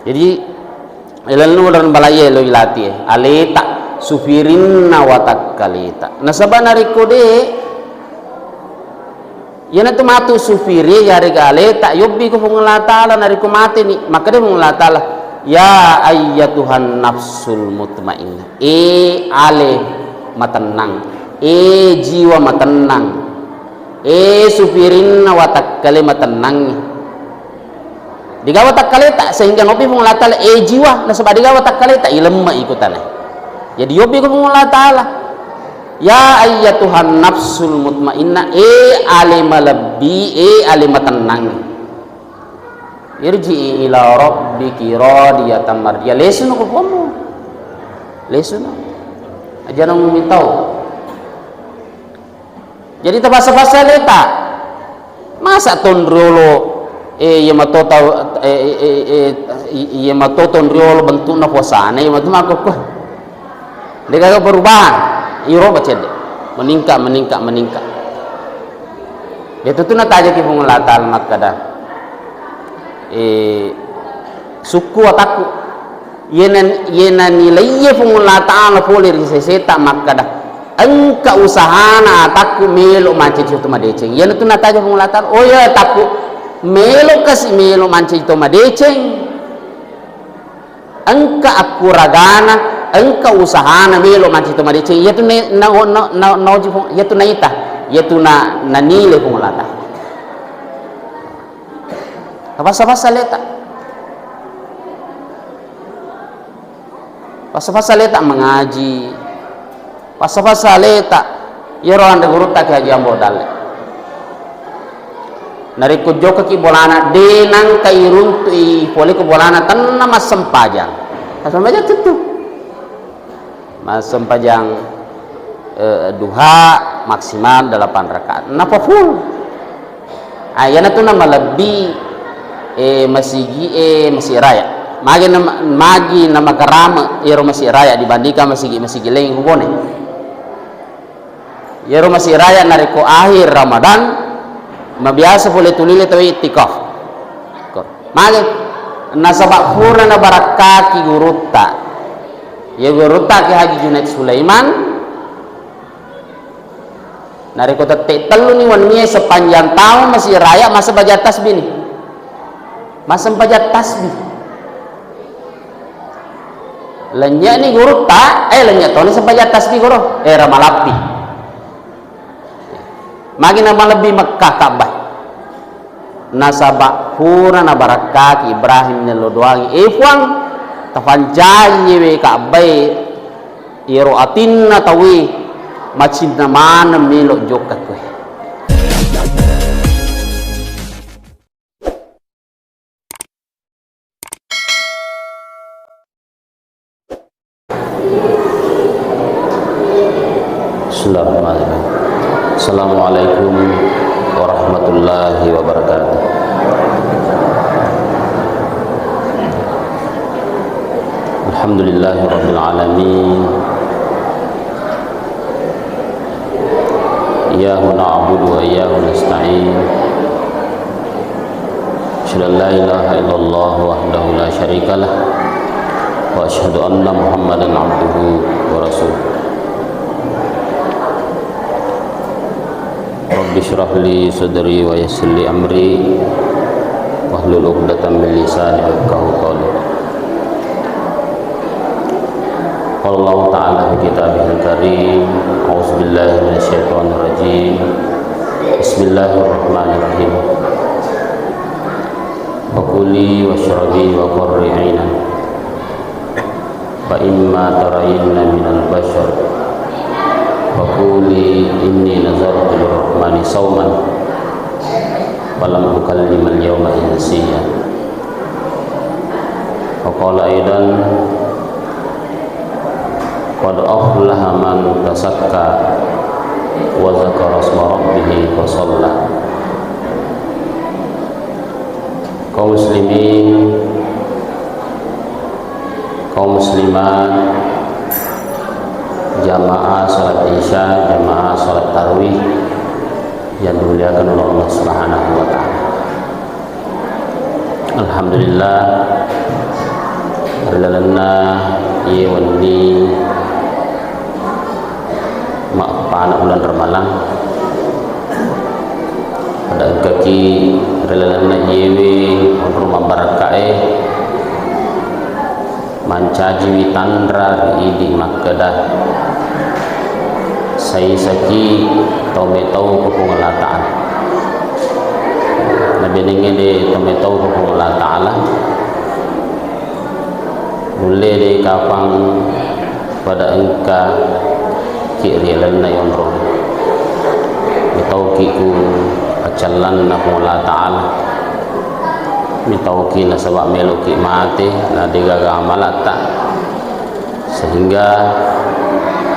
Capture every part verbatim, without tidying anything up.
Jadi, ilaleng uleng balaie lo ilatie, aleta, supirinna watakkaleta. Nasaba narekko de, iyanatu matu supiri, yarega aleta, yobbi ko Puang Allah Ta'ala, narekko mateni, makkeda Puang Allah Ta'ala, "Ya ayyatuhan nafsul mutmainnah." E ale matennang, e jiwa matennang, e supirinna watakkale matennangngi. Degaga watakkaleta, sehingga nobbi Puang Allah Ta'ala, e jiwa, nasaba degaga watakkaleta, ilemma iko tana. Jadi yobbi ko Puang Allah Ta'ala. Ya ayyatuhan nafsul mutmainnah, e ale malebbi, e ale matennang. Irji'i ila rabbiki radiyatan mardiyah. Lesuno ko Puangmu. Lesuno. Aja na mumitau. Jadi tapassa-passa aleta. Masa tonriolo, eh, iya mato tau, eh, eh, eh, eh, i-, iya mato tonriolo bentukna puasana, iya mato makkokko. Degaga perubahan, iro bacedde. Meningkat, meningkat, meningkat. Itu tu natajaki Puang Allah Ta'ala makkeda, eh, sukku watakku. Yena, yena nilaiye Puang Allah Ta'ala pole ri seseta makkeda, engka usahana atakku melo mancaji to madeceng. Yena tu nataja Puang Allah Ta'ala, oh iya atakku, melo kasi melo mancaji to madeceng. Engka akkuragana, engka usahana melo mancaji to madeceng. Iya tu ne, na, na, na, nauji Puang, iya tu naita, iya tu na, nanile Puang Allah Ta'ala. Tapassa-passa aleta. Passa-passa aleta mengaji. Passa-passa aleta. Iyaro anre gurutta Kiai Haji Ambo Dalle. Narekko jokkaki bolana, de nangka iruntu'i pole ko bolana tenna massempajang. Massempajang tentu. Massempajang, eh, duha maksimal delapan rakaat. Napa full? Ah, iyanatu namalebbi, eh, masigi, eh, Masjid Raya. Magi nama-, magi namakarame iyaro Masjid Raya dibandingkan masigi-masigi laing Hubone. Iyaro Masjid Raya narekko akhir Ramadan, mabiasa pole tulile tauwe iktikaf. Magi? Nasaba pura nabarakkaki gurutta. Iya gurutta Kiai Haji Junaid Sulaiman, narekko tette telluni wennie sepanjang taung Masjid Raya massempajang tasbih ni. Massempajang tasbih. Lenynye'ni gurutta, eh, lennye' toni sempajang tasbih guru, eh, ra malappi. Magi namalebbi Mekkah Ka'bah. Nasaba pura nabarakkaki Ibrahim nello doangi, eh, Puang, tafancaji we Ka'bae, iyaro atinna tauwe macinna maneng melo jokka koe. Bismillahirrahmanirrahim. Assalamualaikum warahmatullahi wabarakatuh. Alhamdulillahirabbil alamin. Iyyahu na'budu wa iyyahu nasta'in. Asyhadu an la ilaha illallah wahdahu la syarika lah. Wa asyhadu anna Muhammadan abduhu wa rasuluh. Rabbi syrah li sadri wa yassir li amri. Wahlul uqdatam min lisani yafqahu qawli. Qala Allahu ta'ala fi kitabihil karim, a'udzu billahi minasy syaithanir rajim. Bismillahirrahmanirrahim. Fakuli wasyrabi wa qarri ainan. Fa imma tarayinna minal basyar, fakuli inni nazartu lirrahmani sauman, falam ukallimal yauma insiya. Wa qala aidan, qad aflaha man tazakka wa dzakara isma rabbih fa shalla. Kaum muslimin, kaum muslimat, jamaah salat Isya, jamaah salat tarawih yang dimuliakan oleh Allah Subhanahu wa Ta'ala. Alhamdulillah, Lalenna iye wenni mappana uleng Ramalang, pada engkaki ri lalenna iyewe onrong mabbarakkae, mancajiwi tanra ri idi makkeda, saisaki tau metau ko Puang Allah Ta'ala. Nabenengnge de tau metau ko Puang Allah Ta'ala, nulle de kapang pada engka ki ri lalenna yonrong. Metauki ku paccallanna Puang Allah Ta'ala. Metauki nasaba meloki mate, na degaga amalatta. Sehingga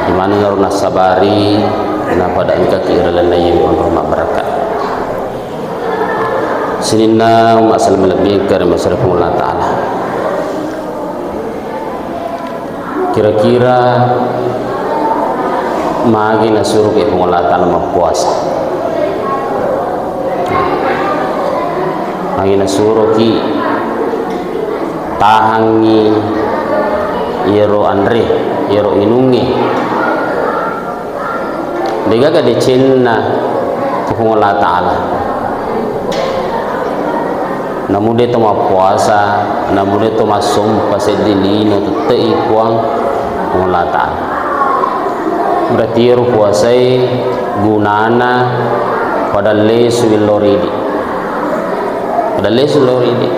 imanna ro nasabari, na pada engkaki ri lalenna iyewe onrong mabbarakka. Sininna umma selleng malebbi engka ri masere Puang Allah Ta'ala. Kira-kira magi nasuroki Puang Allah Ta'ala mappuasa? Magi nasuroki tahangngi iyaro anre, iyaro inungnge? Degaga decenna ko Puang Allah Ta'ala. Namu de to mappuasa, namu de to massompa seddi lino, tette'i Puang, Puang Allah Ta'ala. Berarti iyaro puasae gunana pada lesu illoridi. Pada lesu illoridi.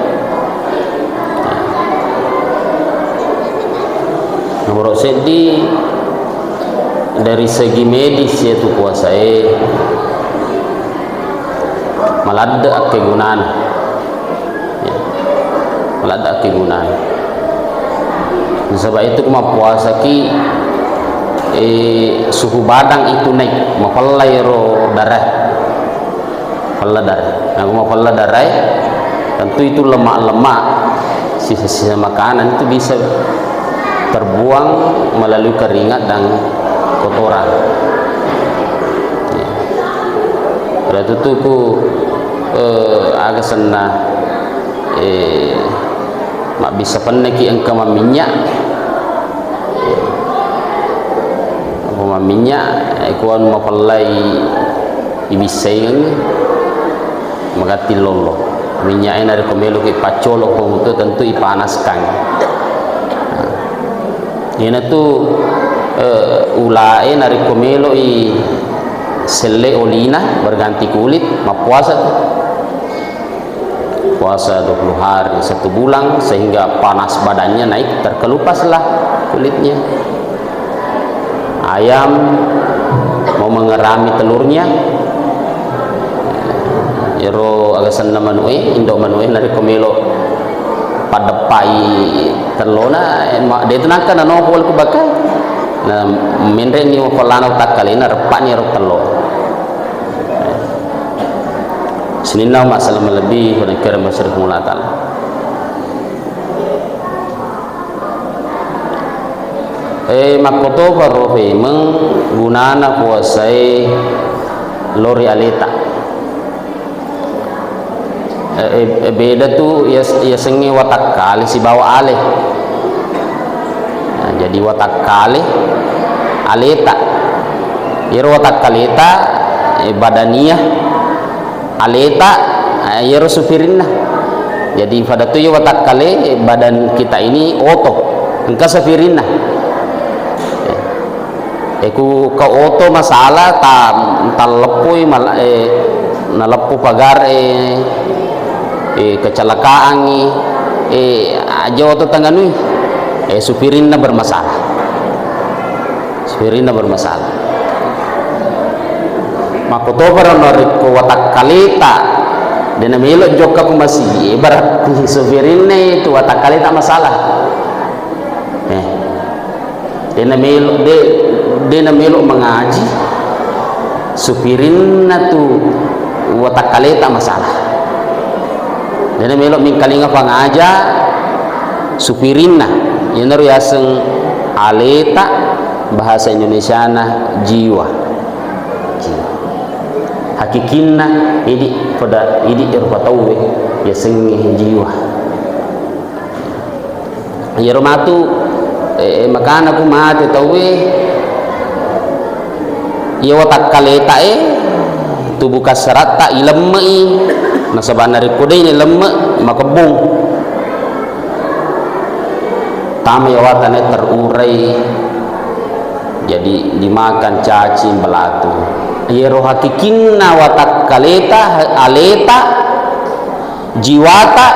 Nomoro seddi, dari segi medis, yaitu puasae maladde akkegunana. Ya. Maladde akkegunana. Nasaba itu ko mappuasaki, eh, suhu badang itu naik, mapella ero darah. Mapella darah. Nah, ko mapella darah, tentu itu lemak-lemak, sisa-sisa makanan itu bisa terbuang melalui keringat dan kotoran. Ya. Pada tutuku, eh, aga senna, eh, mabbissa penneki engka maminyak. Apa maminyak, eh, kuanu mapellai ibissaingengngi, magatti lollo. Minyaknya narekko meloki paccolok ko muto, tentu ipanaskan. Nah, iyanatu, eh, ulae narekko meloi selle olina berganti kulit, mappuasa tu. Puasa dua puluh hari, satu bulan, sehingga panas badannya naik, terkelupaslah kulitnya. Ayam mau mengerami telurnya, ero agasenna manu'e, indo' manu'e narekko melo paddeppai tellona, eh, ma-, de' tu nangka nanopo ku bakka. Na menre' ni wakollana takkalena, reppa' ni ero tello. Sininna umma selleng malebbi, pada engka ri masere Puang Allah Ta'ala. Eh, makkotoparo memeng gunana puasae lao ri aleta. Eh, eh, eh, beda tu yas-, yasengnge watakkale sibawa ale. Nah, jadi watakkale, aleta. Iyaro watakkaleta, eh, badaniah, aleta, eh, iyaro supirinna. Jadi pada tu iya watakkale, eh, badan kita ini oto, engka supirinna. Eh, eh, ku ke oto masalah, ta-, talleppui mal-, eh, naleppu pagar, eh, eh, kecelakaangngi, eh, aja oto tanganui, eh, supirinna bermasalah. Supirinna bermasalah. Makkotoparo narekko watakkaleta de' namelo jokka ku masigi, berarti supirinna itu watakkaleta masalah. Eh. De' namelo, de', de' namelo mangaji, supirinna tu watakkaleta masalah. De' namelo mingkalinga pangaja, supirinna. Iyanaro yaseng aleta, bahasa Indonesiana jiwa. Jiwa. Hakikinna idi' pada idi' rupa tauwe yasengnge jiwa. Iyaro matu, eh, makana ku mate tauwe, iya watakkaletae, tubuh kassaratta ilemme'i, nasaba narekko de' nilemme', makebbung. Tama yawatana terurai, jadi dimakan cacing, belatung. Iyaro hakikinna watakkaleta, aleta, jiwata,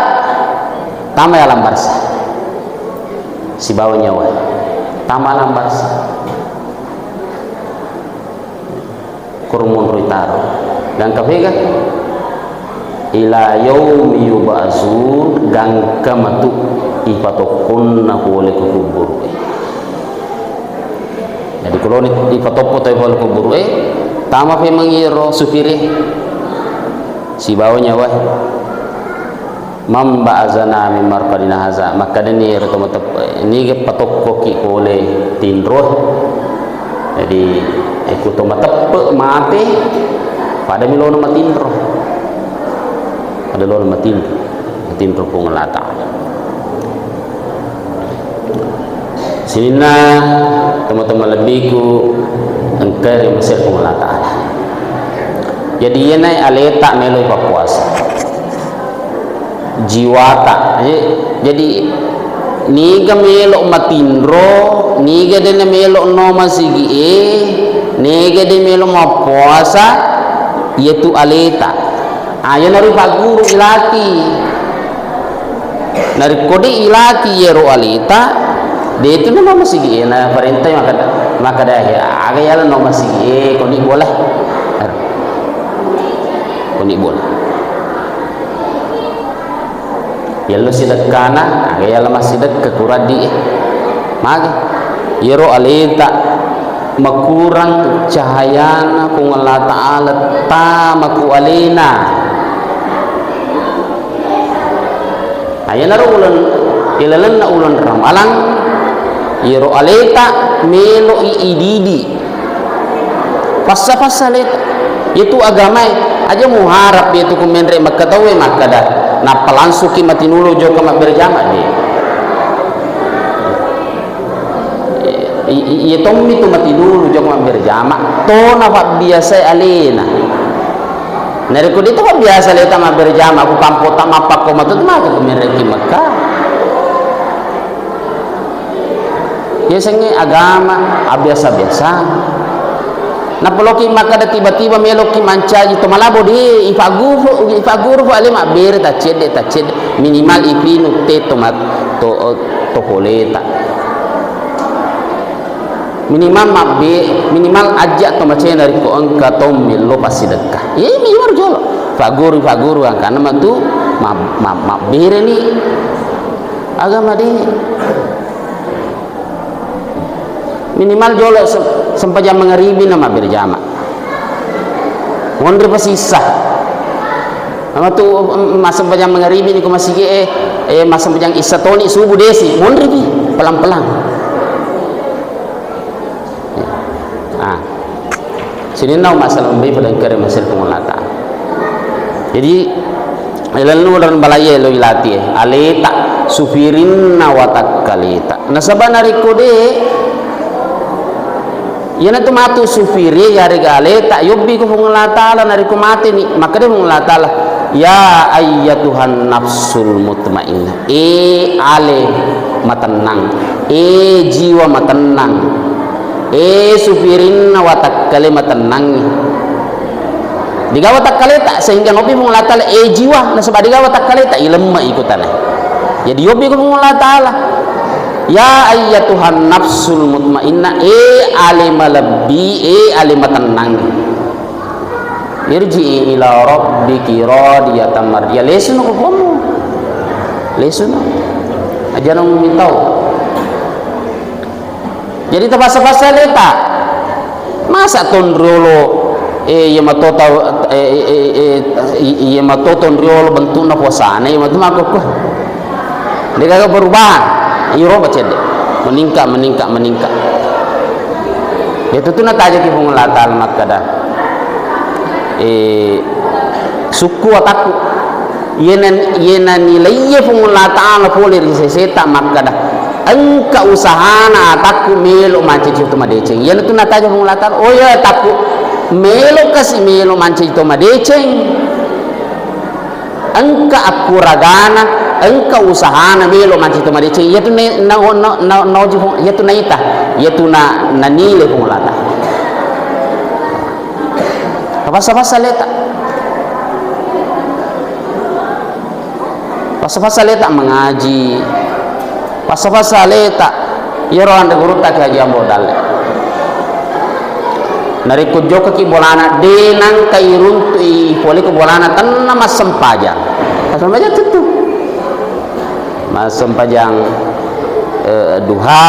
tama alam barza. Sibawa nyawa. Tama alam barza. Koro monro itaro. Gangka fega? Ila yaumi yub'atsun, gangka matu ipatokkonna pole ku kubburu'e. Jadi, koloni ipatoppo tau pole ku kubburu'e, tama fe mangiro supire sibawa nyawa. "Man ba'atsana min marqadina hadza?" Makkedani ero to mateppe', "Niga patokkoki pole tinro?" Jadi, eh, ku to mateppe' mate, pada milona matinro. Pada lona matinro. Matinro Puang Allah Ta'ala. Sininna teman-teman lebbiku engka ri mesir Puang Allah Ta'ala. Jadi, iyana aleta melo ipappuasa. Jiwata. Jadi, jadi, niga melo matinro, niga de' namelo no masigi'e, niga de' melo mappuasa, iyatu aleta. Ah, iyanaro ipagguru ilati. Narekko de' ilati iyaro aleta, de' tu nano masigi'e, na parentai makkeda, makkeda, "He, aga yala no masigi'e, koni bola." Koni bola. Yallo sidekkana, aga yala massidekka kuraddi e. Magi? Iyaro aleta makurang cahayana Puang Allah Ta'ala tama ku alena. Nah, iyanaro uleng, ilalenna uleng Ramalang, iyaro aleta melo'i idi-idi. Passa-passa aleta. Iyatu agamae, aja muharap iyatu ku menre' makkatauwe makkada, nappa langsungki matinulu jokka mabbere jama, de'. I-, i-, iya tommi tu matinulu jokka mabbere jama, to nafabbiasai alena. Narekko de' to fabbiasa aleta mabbere jama, ku kampotta mappakko matu, maka ku menre'ki Mekka. Yasengnge agama abbiasa-biasa. Nappa loki makkada tiba-tiba meloki mancaji to malabo, de', ifagguru, ifagguru ale mabbere taccedde, taccedde. Minimal ipinu te to ma-, to, to poleta. Minimal mabbe-, minimal ajja to macena rikko engka to mello passidekka. Iye minimal jolo. Fagguru, fagguru angkana matu ma-, ma-, mabbereni agama de'. Minimal jolo se-, sempajang mangaribi na mabbere jama. Monri pasissa. Ama tu, em, massempajang mangaribi ni ko masigi e, eh, massempajang issa toni subuh desi. Monri pi, pelang-pelang. Ah. Sininna masalah mbai pada engkare masel Puang Allah Ta'ala. Jadi, ilalnu dan balai lo ilati, eh. Aleta, sufirinna watakkaleta. Nasaba narekko de', iyanatu matu supiri, yarega aleta, yobbi ko Puang Allah Ta'ala, narekko mateni, makkeda Puang Allah Ta'ala, "Ya ayyatuhan nafsul mutmainnah." Eh, ale matennang. Eh, jiwa matennang. Eh, sufirinna watakkale matennangngi. Digawa takkaleta, sehingga nobbi Puang Allah Ta'ala, eh, jiwa, nasaba digawa takkaleta, ilemma iko tanai. Jadi, yobbi ko Puang Allah Ta'ala. Ya ayyatuhan nafsul mutmainnah, eh, ale malebbi, eh, ale matennang. Irji'i ila rabbiki radiyatan mardiyah. Lesuno ko Puangmu. Lesuno. Ajana mumintau. Jadi tapassa-passa leta. Masa tonriolo, eh, iya mato tau, eh, eh, eh, eh, i-, iya mato tonriolo bentukna puasana, iya mato makkokko. Degaga perubahan. Iro bacedde. Meningkat, meningkat, meningkat. Iya tutu natajaki Puang Allah Ta'ala makkada, eh, sukku atakku. Iyena, iyena nilaiye Puang Allah Ta'ala pole ri seseta makkada, Engka usahana atakku melo mancaji to madeceng. Iyanatu nataja Puang Allah Ta'ala, "Oh iya, atakku, melo kasi melo mancaji to madeceng. Engka akkuragana, engka usahana melo mancaji to madeceng." Iyatu ne-, na-, na-, na-, naoji Puang, iyatu naita, iyatu na-, nanile Puang Allah Ta'ala. Kapasa-pasa leta. Pasa-pasa leta mengaji. Pasa-pasa leta. Iyaro anre gurutta Ki Haji Ambo Dalle. Narekko jokkaki bolana, de nangka iruntu'i pole ko bolana, tenna massempajang. Massempajang tentu. Massempajang, eh, duha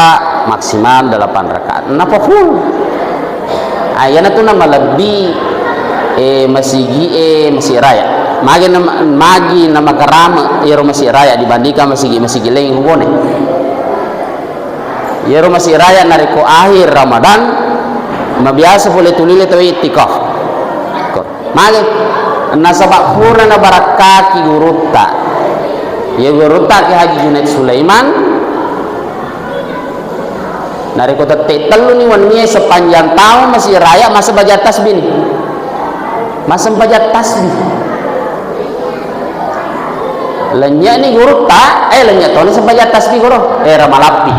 maksimal delapan rakaat. Napa full? Ah, iyanatu namalebbi, eh, masigi, eh, Masjid Raya. Magi na, magi namakarame iyaro Masjid Raya dibandingkan masigi-masigi laing hubone. Iyaro Masjid Raya narekko akhir Ramadan, mabiasa pole tulile tauwe iktikaf. Magi? Nasaba pura nabarakkaki gurutta. Iya gurutta Ki Haji Junaid Sulaiman. Narekko tette telluni wennie sepanjang taung Masjid Raya massempajang tasbih ni. Massempajang tasbih. Lenynye'ni gurutta, eh, lennye' toni sempajang tasbih guru. Eh, ramalappi.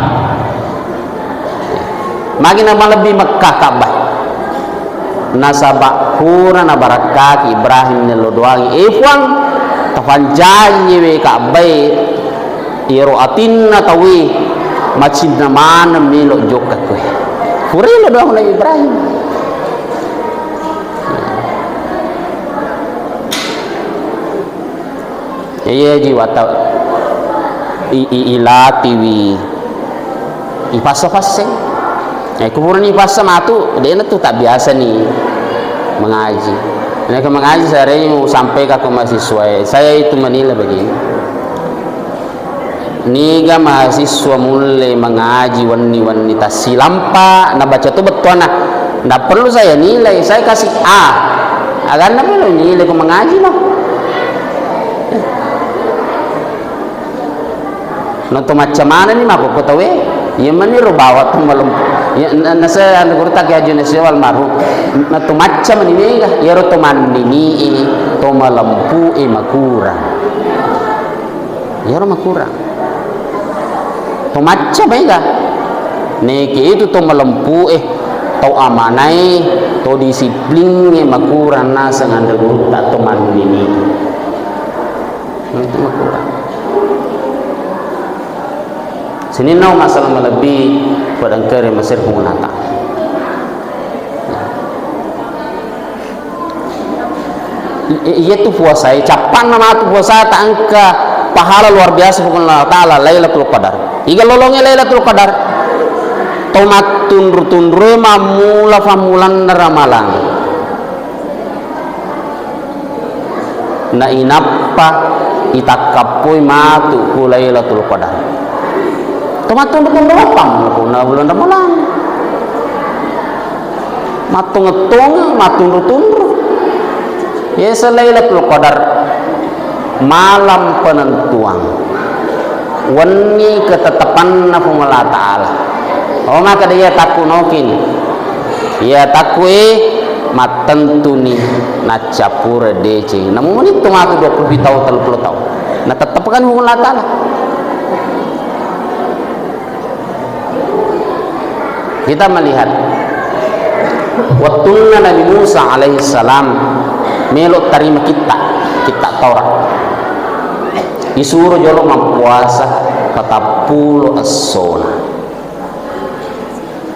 Magi namalebbi Mekkah Ka'bah. Nasaba pura nabarakkaki Ibrahim nello doangi, "Eh Puang, tapancajiwe Ka'bae, iyaro atinna tauwe macinna maneng melo jokka koe." Pura lo doang Nabi Ibrahim. Iya, iya, jiwa tau. I, i, ilatiwi. Ipassa-passai. Eh, kuburani ipassa matu, de'na tu tak biasa ni mengaji. Nah, ke mengaji saya mu sampai ke mahasiswa, eh, saya itu menilai begini. Niga mahasiswa mulle mengaji wenni-wenni tassilampa, nabaca tu bettuanna. Ndak perlu saya nilai, saya kasih A. Aganna melo nilai ko mengaji no. Nonton macca manenni makkokko tauwe, iya mani ro bawa to malem-, iya, na, na saya anu guru tak aju na siwa almarhum. Nonton macca mani mega, iyaro to mannini e, to malempu e makurang. Iyaro makurang. To macca mega. Neke itu to malempu e, tau amanae, to disiplin e makurang naseng anre guru tak to mannini. Itu makurang. Sininna masalah malebbi pada engkere masir Puang Allah Ta'ala. I-, i-, iya tu puasa e, cappanna matu puasa ta engka pahala luar biasa Puang Allah Ta'ala, Lailatul Qadar. Iga lolonge Lailatul Qadar? To mattunru-tunru e mammula fammulanna Ramalang. Na inappa itakkappoi matu ku Lailatul Qadar. To mattunru-tunru apa na bulan Ramalang? Mattonge-tonge, mattunru-tunru. Yese Lailatul Qadar, malam penentuan. Wenni ketetepanna Puang Allah Ta'ala. Oh, maka dia takku nokin. Iya takku e mattentuni naccappura deceng. Namu menittu matu dua puluh taung, tellu puluh taung. Natettepkan Puang Allah Ta'ala. Kita melihat wettunna Nabi Musa alaihissalam melo tarima kitta, kitta Taurat. Isuro jolo mappuasa patappulo essona.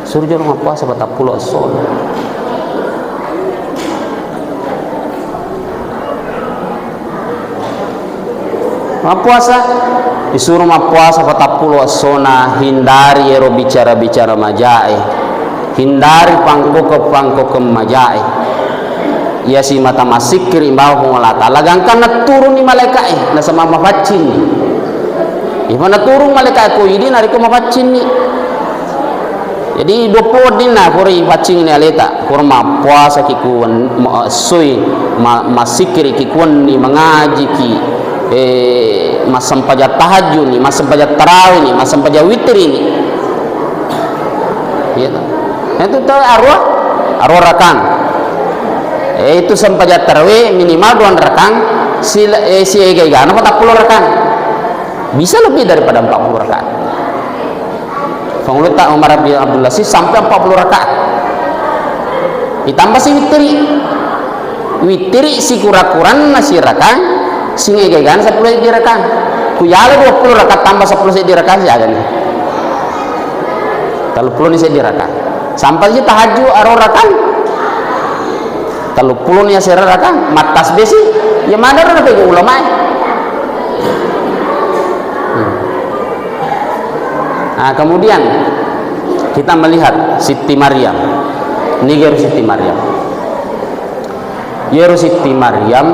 Suro jolo mappuasa patappulo essona. Mappuasa, isuro mappuasa patappulo essona, hindari ero bicara-bicara majae, hindari pangkokeng-pangkokeng majae. Iya simata massikkiri bawa Puang Allah Ta'ala, gangkanna turunni malaika'e, nasaba mapaccinni. Ifa naturung malaika'e ko idi narekko mapaccinni. Jadi, dua puluh weddinna pura ipaccingni aleta, pura mappuasaki ku wen-, ma-, essoi, ma-, massikkiriki ku wenni, mangajiki, Eh, massempajang tahajud ni, massempajang tarawih ni, massempajang witri ni. Iya toh. Itu tuh arwah, arwah rakang. Eh, itu sempajang tarawih minimal dua rakang, sila-, eh, siega-egana patappulo rakang. Bisa lebih daripada empat puluh rakaat. Pangulutta Umar bin Abdul Aziz sampai empat puluh rakaat. Ditambah si witiri. Witiri sikura-kuranna sirakang, singegegan seppulo seddi rakang. Ku yala dua puluh rakaat tambah seppulo seddi rakang siagani. Tellu puluh ni seddi rakang. Sampai si tahajud aro rakang. Tellu puluh ni asera rakang, mattas besi. Ya mana ro napego ulama e. Hmm. Nah, kemudian kita melihat Siti Maryam. Ini Siti Maryam. Yero Siti Maryam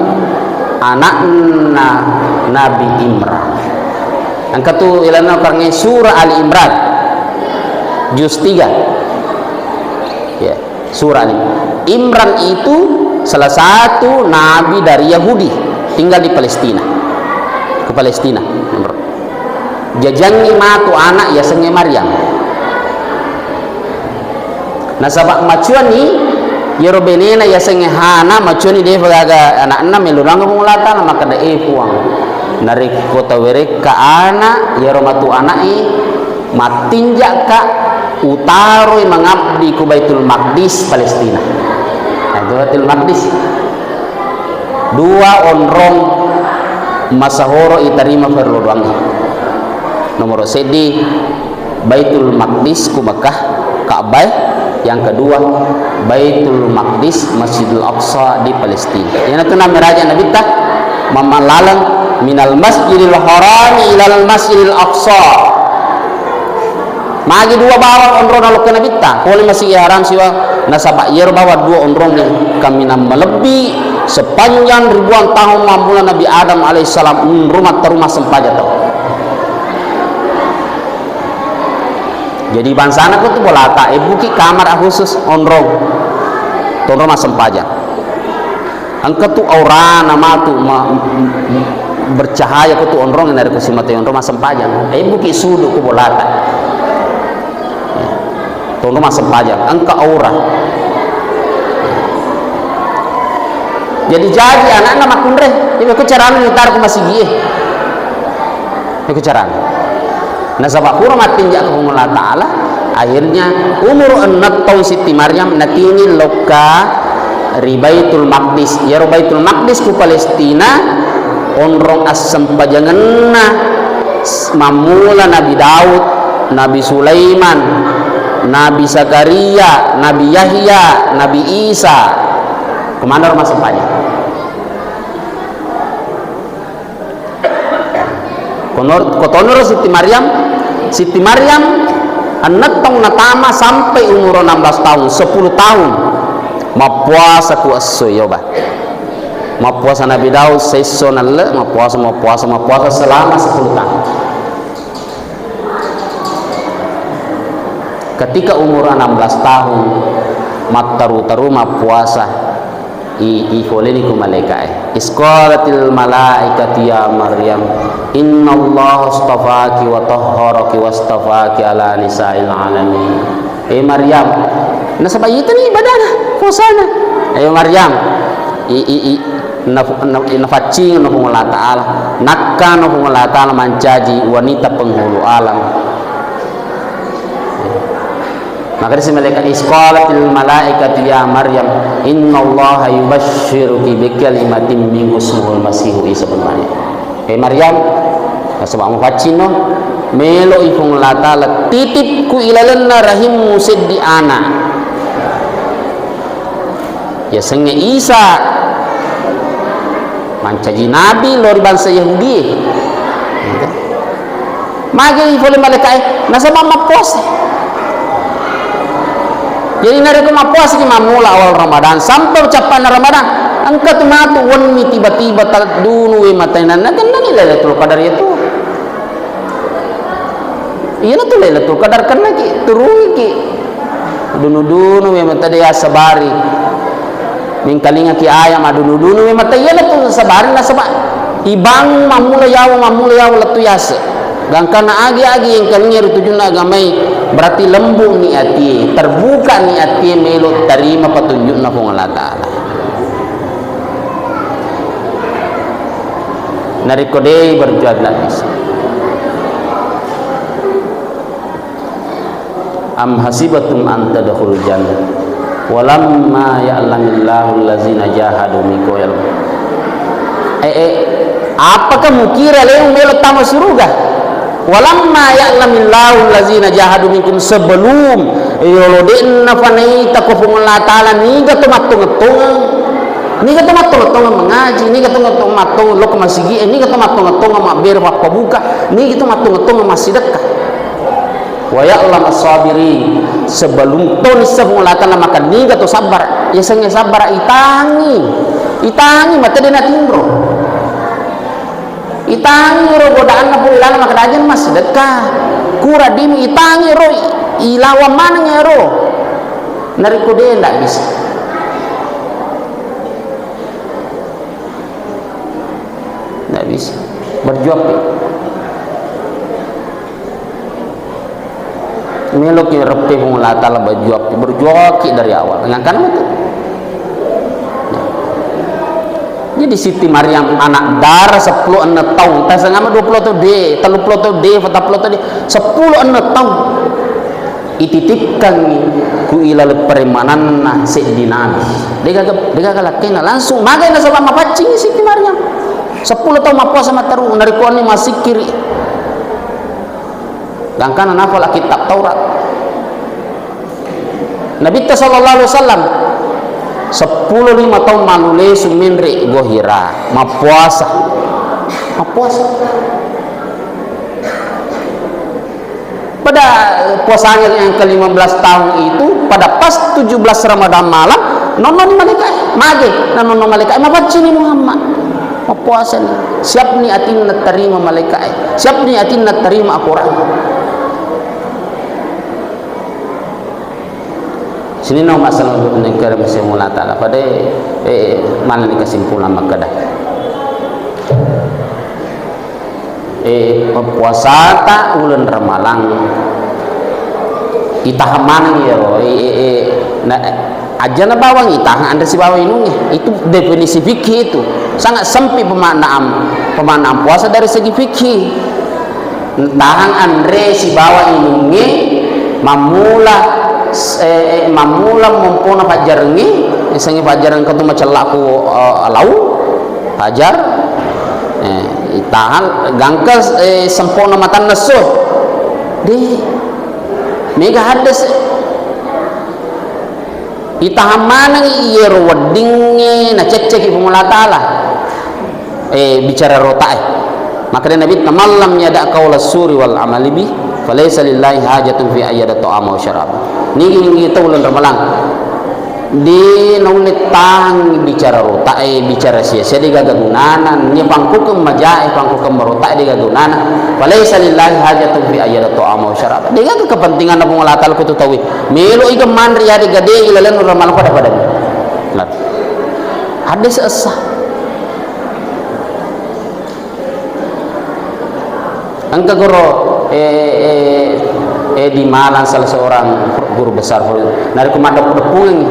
anakna Nabi Imran. Engka tu ilanna karena surah Ali Imran. Juz tiga. Ya, surah Ali. Imran itu salah satu nabi dari Yahudi, tinggal di Palestina. Ke Palestina. Jajangngi matu anak yasengnge Maryam. Nasaba macuani yero benena yasengnge Hana, macuani defa gaga anakna, melurang Puang Allah Taala, makkeda, "Eh, Puang, narekko tawerekka anak, yero matu anak'e mattinjakka, utaroi mangabdi ku Baitul Maqdis, Palestina." Nah, itu Baitul Maqdis. Dua onrong masahoro itarima perlu doangnge. Nomoro seddi, Baitul Maqdis ku Mekah, Ka'bah. Yang kedua, Baitul Maqdis, Masjidil Aqsa di Palestina. Iyanatu nameraja Nabitta, mammalaleng minal Masjidil Harami ilal Masjidil Aqsa. Magi dua bawang onrona lokka Nabitta, pole Masjid Haram siwa, nasaba iyaro bawang dua onrong kaminang malebbi sepanjang ribuan tahun mammula Nabi Adam alaihissalam onrong matteru massempajang tau. Jadi bangsana ko tu bolata, ebbuki kamar khusus onrong, tonrong massempajang. Engka tu aurana matu ma-, bercahaya ko tu onrong, narekko simata onrong massempajang. Ebbuki sudu ko bolata. Tonrong massempajang, engka aura. Jadi jaji anakna makkunrai, ibe ko carana ditaro ko masigie. Iku carana. Nasaba pura mattinja ko Puang Allah Taala, akhirnya umur enneng taung Siti Maryam natini lokka ri Baitul Maqdis. Iyaro Baitul Maqdis ku Palestina, onrong assempajangenna s-, mammula Nabi Daud, Nabi Sulaiman, Nabi Zakaria, Nabi Yahya, Nabi Isa. Kemana rumah sempajang? Konor-, kotonoro Siti Maryam, Siti Maryam enneng taung natama sampai umur enam belas tahun, sepuluh tahun. Mappuasa ku esso yoba. Mappuasa Nabi Daud sesso nalle, mappuasa, mappuasa, mappuasa selama sepuluh tahun. Ketika umur enam belas tahun, mattaru-taru mappuasa. I, ifoleni ku malaika'e. Isqalatil malaikatu ya Maryam, innallaha astafaki wa tahharaki wastafaki ala nisa'il alamin. Eh Maryam, nasaba itani ibadana, puasana. Eh Maryam, i, i, i, naf-, naf-, nafaccingeng Puang Allah Taala, nakkana Puang Allah Taala mancaji wanita penghulu alam. Maka disi malaikat, isqalatil malaikatu ya Maryam, innallaha yubasysyiruki bi kalimatin minhu ismuhul masihu Isa bin Maryam. He Maryam, nasaba mufaccinno, melo i Puang Allah Taala titip ku ilalenna rahimmu seddi ana. Yasengnge Isa, mancaji nabi lao ri bangsa Yahudi. Magi fole malaika'e, nasaba mappuasa. Jadi narekko mappuasaki mammula awal Ramadan sampai cappanna Ramadan, engka tu matu wenni tiba-tiba taddunuwe matae, nagennani Lailatul Qadar itu. Iyanatu Lailatul Qadar, kennaki, turungiki. Dunu-dunu memang tadi ya sabari. Mingkalingaki ayam, ah, dunu-dunu memang tadi, iyanatu sabari nasaba Ibangung mammula yawa, mammula yawa lettu yase. Gangkana agi-agi engkalinga ri tujunna agamai, berarti lembuni atie, terbukani atie melo tarima petunjukna Puang Allah Ta'ala. Narekko de' berjuang, ndak bisa. Am hasibatum an tadkhulul jannah walamma ya'lamillahu allazina jahadu minkum. Eh, eh, apakah mukira lemu melo tama suruga? Walamma ya'lamillahu allazina jahadu minkum, sebelum yolo de'na fanaita ko Puang Allah Ta'ala niga to mattongettongang, niga to mattongettongang mangaji, niga to mattongettongang lokka masigi, eh, niga to mattongettongang mabbere pappabuka, niga to mattongettongang massidekka. Wa ya'lam as-sabirin, sebelum to nissa Puang Allah Ta'ala maka niga to sabbara. Yasengnge sabbara itangi, itangi mate de' natinro. Itangi ro godaanna pole lana maka dajeng massidekka. Kura dimu itangi ro, ilawang maneng ero. Narekko de' ndak bisa. Ndak bisa. Berjuang pi. Meloki reppe Puang Allah Ta'ala berjuang pi. Berjuangki dari awal. Ngangkana itu. Jadi Siti Maryam anak dara seppulo enneng taung. Tasengama dua puluh taung de', tellu puluh taung de', patang puluh taung de', seppulo enneng taung. Ititipkangngi ku ilaleng paremananna seddi nabi. Degaga, degaga lakkainna langsung magai nasaba mapaccingi Siti Maryam. Seppulo taung mappuasa matteru, narekko wenni massikkiri. Gangkana nafala kitab Taurat. Nabitta sallallahu alaihi wasallam seppulo lima taung manulesu menre' Gua Hira, mappuasa. Mappuasa. Pada puasanya yang ke lima belas tahun itu, pada pas tujuh belas Ramadan malam, nonnoni malaika'e, mage, nanonno malaika'e, mapaccini Muhammad, mappuasani, siapni atinna tarima malaika'e, siapni atinna tarima Al-Quran. Sininna masalah untuk nengkere mese mula ta'ala, pada, eh, mana ni kesimpulan makkeda. Eh, puasata uleng Ramalang. Itahang maneng iyaro, eh, eh, eh, na, ajana bawang itahang anre sibawa inungnge. Itu definisi fikih itu. Sangat sempit pemaknaan, pemaknaan puasa dari segi fikih. Tahang anre sibawa inungnge mammula, eh, eh, mammula mompona fajjarengnge, yasengnge fajjareng engka tu macellaku, eh, lau. Fajar, eh, itahan, gangka, eh, sempona matanna esso. De, mega haddese. Itahang maneng iyaro weddingnge nacecceki Puang Allah Ta'ala. Eh, bicara rotae. Makkeda Nabitta, "Man lam yada' qaula suri wal amali bi, falaisa lillahi hajatun fi ayyada ta'ama wa syaraba." Nigi-nigi tau uleng Ramalang. De naulle tang bicara rotae, bicara sia-sia, degaga gunana. Nia pangkukeng majae, pangkukeng marotae, degaga gunana. Falaisa lillahi hajatun fi ayyada ta'ama wa syaraba. Degaga kepentinganna Puang Allah Ta'ala ko tu tauwe. Melo iga manre ya dega de ilalenna Ramalang pada-pada. Nah. Hadis essa. Engka guru, eh, eh, eh, di Malang salah seorang guru besar, narekko maddeppu-deppungengngi,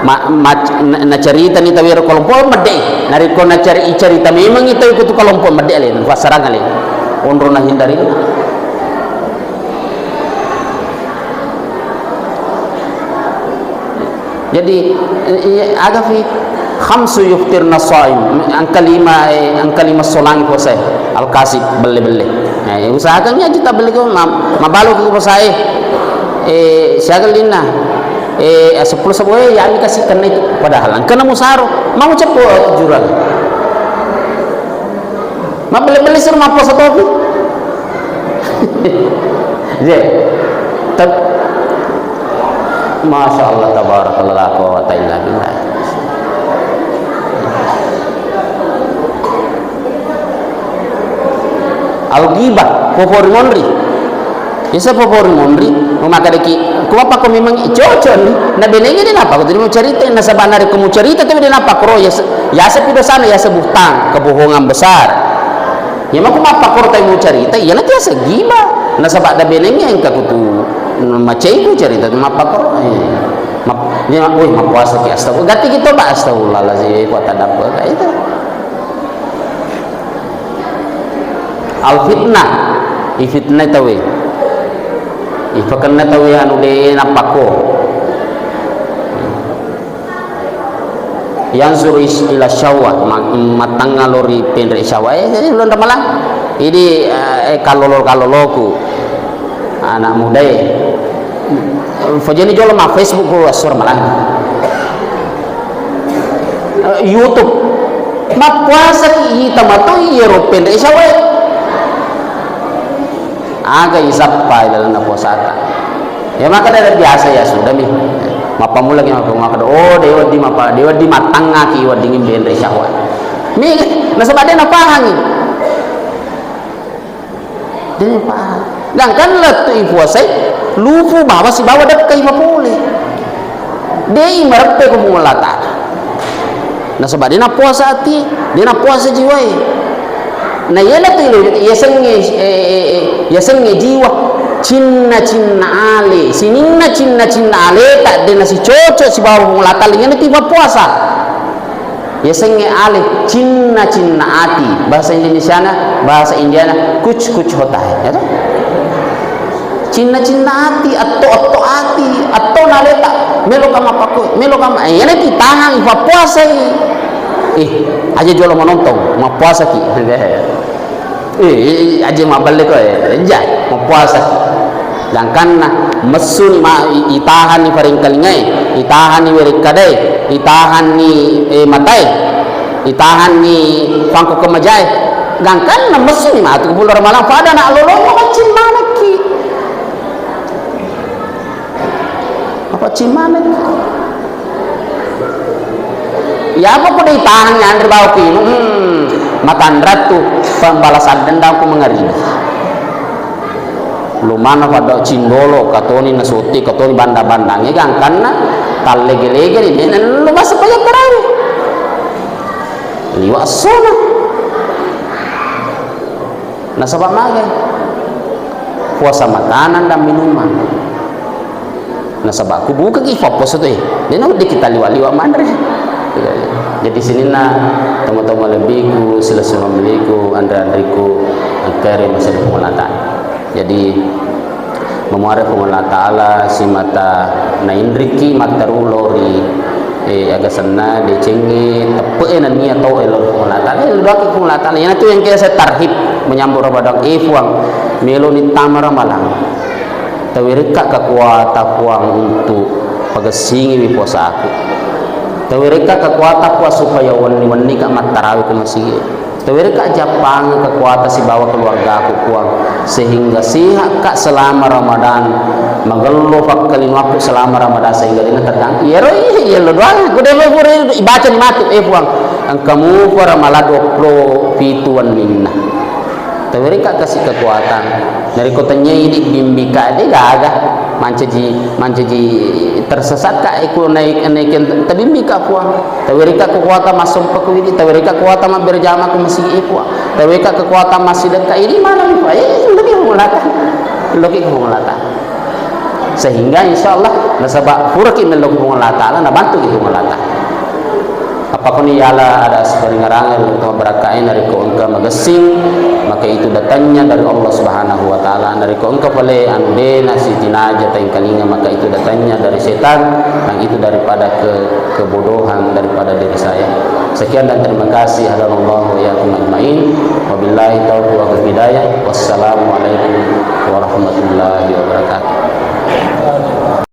ma-, ma-, na-, nacaritani tawwe ro kelompok, medde'i. Narekko nacari-, icarita memengngi tawwe ko tu kelompok, medde'i alena, fassarang alena. Onrona hindari. Jadi, eh, iya, aga fi khamsu yuftirna shaim, engka lima, eh, engka lima solang puasa, al-kasib, belle-belle. Eh, usahakan ya kita beli ko, ma-, mabalu ko puasa, eh, siaga linna, eh, seppulo sabo, eh, ya, ami kasih kena itu. Padahal engka na musaro, mau cepo, eh, jurang. Mabbelle-belle siro mappuasa topi. Iya. Tab-, Masya Allah, tabarakallah, la quwwata illa billah. Al-ghibah, fofori monri. Yase fofori monri, mamakkedaki, ko mappakko memang cocok ni, na benengnge de napakko, jadi mucarita, nasaba narekko mucarita tapi de napakko ro, yase, yase pi dosana, yase buhtang, kebohongan besar. Iya mako mappakkoro tai mucarita, iyana tiasa giba. Nasaba da benengnge engka kutu macai ku carita tu mappakoro. Eh. Map-, dia, "Woi, mappuasa ki, astagfirullah." Gatti ki toba, "Astagfirullahalazim, eh, kuat tadappa." Kayak itu. Al fitnah, ifitnah tawe. Ifakenna tawe anu de nappako. Yanzuru is-, ila syahwat, ma-, mattangnga lao ri penre syahwat. Eh, jadi uleng ramalang. Idi, eh, eh, kallolo-kalloloku. Anak mudae. Fajani jolo ma Facebook ku assur malang. Eh, YouTube. Mappuasa ki ita mato iyero penre syahwat. Aga isappa ilalenna puasata. Ya, maka dari biasa ya sudah mi. Mappammulaki mappa-, makkeda, "Oh, de wedding mappa-, de wedding mattangngaki wedding benre syahwat." Mi, nasaba de napahangi. De napahang. Gangkan lettu ipuasai, lupu bawa sibawa dekkai mapole. Dei mareppe ko Puang Allah Taala. Nasaba de napuasa ati, de napuasa jiwae. Na iyana tu ilo yasengnge, eh, eh, eh, yasengnge jiwa, cinna-cinna ale, sininna cinna-cinna aleta de nasicoco sibawa Puang Allah Taala, iyana tu ipappuasa. Yasengnge ale, cinna-cinna ati, bahasa Indonesiana, bahasa Indiana, kuch-kuch hota hai, ya toh? Cinna-cinna ati, atto-atto ati, atto naleta, melo ka mappakko, melo ka ma-, eh, iyana ipitahang, ipappuasai. Eh, aja jolo manontong, mappuasaki. Eh, eh, aja mabballe ko, eh, ja, mappuasaki. Gangkanna, messuni ma-, i-, itahanni parengkalingae, itahanni werekkadae, itahanni, eh, matae, itahanni fangko kemajae. Gangkanna messuni matu ko bulan Ramalang, pada nak lolongo maccing manekki. Apa cimane? Ya apa ko dei tahan anre bawa ku inu? Hmm, matanra tu pembalasan dendam ku mengeribi. Lumana pada cindolo, katoni nasoti, katoni banda-bandange gangkanna tallege-lege di, lu masa pajak tarawih. Liwa essona. Nasaba magai? Puasa makanan dan minuman. Nasaba ku buka ki fapposo tu, eh. Dena udah kita liwa-liwa manre. Jadi sininna teman-teman lebihku, silessureng meliku, anre-anriku, engkere masa di pengolatan. Jadi, memuare Puang Allah Ta'ala simata nainriki matteru lao ri, eh, agasenna decengnge teppe'e nennia tau elo Puang Allah Ta'ala, eh, doaki Puang Allah Ta'ala. Iyanatu yang kaya saya tarhib menyambut Ramadan, eh, Puang, meloni tama Ramalang. Tawerekka kekuatan Puang untuk pagessingiwi puasaku. Tawerekka kekuatan Puang supaya wenni-wennika mattarawe ke masigi. Tawerekka jappangeng kekuatan sibawa keluargaku, Puang, sehingga sehatka selama Ramadan, magello fakkalinguakku selama Ramadan sehingga dena terdang. Iyaro iya, iya lo doang. Ku dena pura ibacani matu, eh, Puang, engka mupa Ramalang duappulo pitu wenninna. Tawerekka kasi kekuatan. Narekko tennyai idi bimbika de gaga. Mancaji, mancaji tersesatka, eh, ku naik, naiken tabimbika, Puang. Tawerekka kekuatan massompa ku idi, tawerekka kekuatan mabberjama ku masigi, Puang. Tawerekka kekuatan massidekka idi, mana mi, Puang? Eh, loki Puang Allah Ta'ala. Loki Puang Allah Ta'ala. Sehingga insya Allah, nasaba puraki melloki Puang Allah Ta'ala, nabantuki Puang Allah Ta'ala. Apakoni yala ada siparingarangeng ri wettu mabbarakka'e, narekko engka magessing, maka itu datangnya dari Allah Subhanahu wa Ta'ala. Narekko engka pale anu de nasitinaja taengkalinga, maka itu datangnya dari setan, dan itu daripada ke-, kebodohan daripada diri saya. Sekian dan terima kasih. Hadanallahu wa iyyakum ajmain. Wabillahi taufiq wal hidayah. Wassalamu